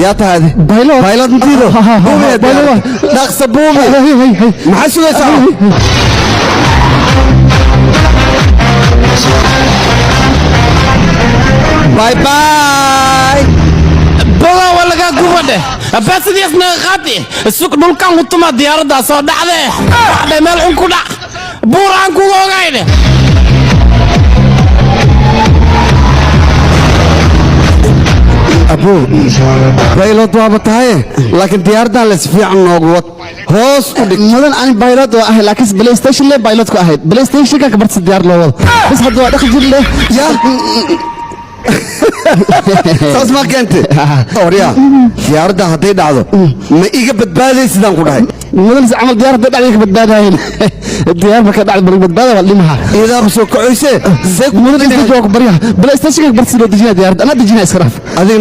Yaa tahay adi? Pilot. Pilot intiido. Buubi, dhaqsa buubi. Maxaa sugaysaa? Bye bye. Bogaa waa lagaa guba dheh, baasidiis naga qaati. Sug, dhulkan hutuma diyaaraddaa soo dhacde. Dhacdhe, meel xun ku dhac, buuraan kuga ogaydhe. Abuu, baylod waaba tahaye, laakiin diyaaraddan la si fiican noogu wad, hoos u dhig. Mudan, ani pilot waa ahay, laakiin PlayStation le pilot ku ahayd. PlayStation ka barta diyaar loo wado bas, hadda waa dhaqan jir leh. Ya, saas maa keente? Orya, diyaaradda hadday dhacdo ma iga badbaaday sidaan ku dhahay? Mudan, si camal diyaar hadday dhacdo ka badbaadayn? Diyaar marka dhacdo bal badbaada waa dhimaha. Idaaba soo kacoyse see? Mudan, isla joog baryaha PlayStation ka barta loo dejinaa diyaaradda, anaa dejinaa, iska dhaaf. Adiga.